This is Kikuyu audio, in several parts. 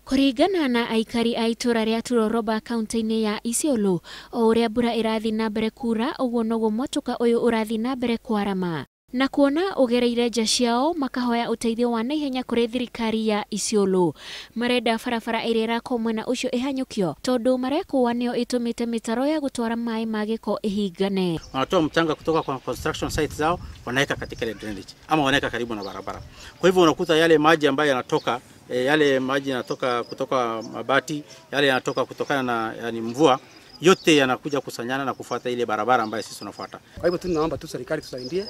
Kũringana na aikari a itũra rĩa Turoroba kaunti-inĩ ya Isiolo, o ũrĩa mbura ĩrathiĩ na mbere kura ũguo noguo mwatũka ũyũ ũrathiĩ na mbere kwarama na kuona ũgereire nja ciao makahoya ũteithio wa naihenya kũrĩ thirikari ya Isiolo. Marenda barabara ĩrĩa ĩrakwo mwena ũcio ĩhanyũkio tondũ marekũa nĩyo ĩtũmĩte mĩtaro ya gũtwara maĩ ma gĩko ĩhingane. Wanatoa mchanga kutoka kwa construction site zao wanaweka katika ile drainage ama wanaweka karibu na barabara. Kwa hivyo unakuta yale maji ambayo yanatoka yale maji yanatoka kutoka mabati, yale yanatoka kutokana na yani mvua, yote yanakuja kusanyana na kufuata ile barabara ambayo sisi tunafuata. Kwa hivyo tunaomba tu serikali tusaidie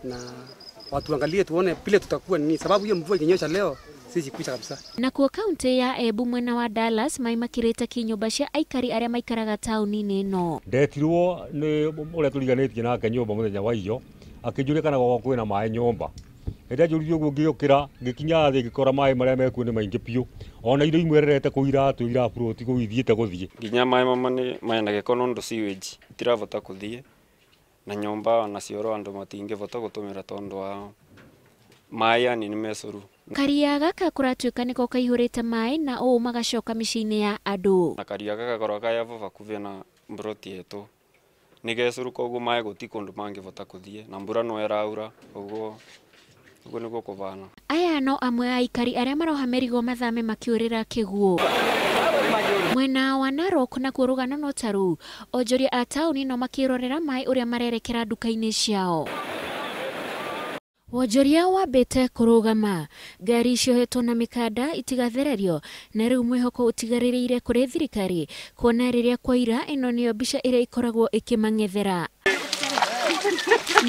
na watu angalie tuone pile tutakuwa nini, sababu hiyo mvua ikinyesha leo sisi kuisha kabisa. Na kuo kaunti ya Embu mwena wa Dallas mai makirite kinyumba cia aikari aria maikaraga tauni-inĩ ĩno. Ndetirwo nĩ ũrĩa tũriganĩtie nake nyũmba mũthenya wa iyo akĩnjũria kana gwakwa kwĩna maĩ nyũmba. Rĩrĩa njũririe ũguo ngĩũkĩra ngĩkinya thĩ ngĩkora maĩ marĩa mekuo nĩ maingĩ biũ, ona indo imwe rerete kũu iratũ iraburũti kũu ithiĩte gũthiĩ. Nginya maĩ mama nĩ mena gĩko nondũ sewage itirabota kũthiĩ na nyũmba na cioro andũ matingĩbota gũtũmĩra tondũ wa maĩ yani nĩ mecũru. Karia gaka kũratuĩka nĩko kaihũrĩte maĩ na ũũ magacoka mĩciĩ-inĩ ya andũ. Na karia gaka gakoragwo kayabo bakuhĩ na mburoti yetu nĩ gecũru, koguo maĩ gũti kũndũ mangĩbota kũthiĩ na mbura no ĩraura, ũguo ũguo nĩguo kũbana. Aya no amwe a aikari arĩa maroha mĩrigo mathame makĩũrĩra kĩguũ. Mwena wa Narok nakuo rũgano no ta rũu, onjoria a taũni no makĩrorera maĩ ũrĩa marerekera nduka-inĩ ciao. Wonjoria wambĩte kũrũgama, ngari ciohetwo na mĩkanda itigathererio na rĩu mwĩhoko ũtigarĩrĩire kũrĩ thirikari kuona rĩrĩa kwaira ĩno nĩyo mbica ĩrĩa ĩkoragwo ĩkĩmang'ethera.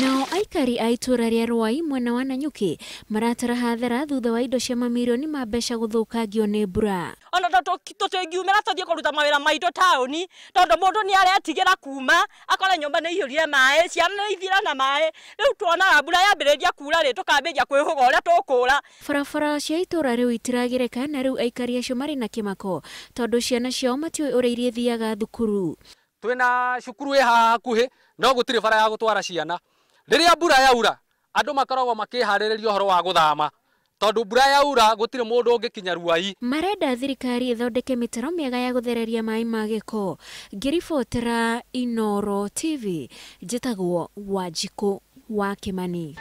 Nao aikari a itũra rĩa Ruai mwena wa Nanyuki maratara hathara thutha wa indo cia mamirioni ma mbeca gũthũkangio nĩ mbura. Ona tũtingiumĩra tũthiĩ kũruta mawĩra maitũ taũni tondũ mũndũ nĩ aretigĩra kuma akore nyũmba nĩ ihũrire maĩ, ciana nĩ ithira na maĩ. Rĩu tuonaga mbura yambĩrĩria kura rĩ tũkambĩrĩria kwĩhũga ũrĩa tũkũra. Barabara cia itũra rĩu itiragĩrĩka na rĩu aikari acio marĩ na kĩmako tondũ ciana ciao matiũĩ ũrĩa irĩthiaga thukuru. Twĩna cukuru ĩ haha hakuhĩ no gũtirĩ bara ya gũtwara ciana. Rĩrĩa mbura yaura andũ makoragwo makĩharĩrĩria ũhoro wa gũthama tondũ mbura yaura gũtirĩ mũndũ ũngĩkinya Ruai. Marenda thirikari ĩthondeke mĩtaro mĩega ya gũthereria maĩ ma gĩko. Ngĩribotera Inooro TV, njĩtagwo Wanjikũ wa Kĩmani.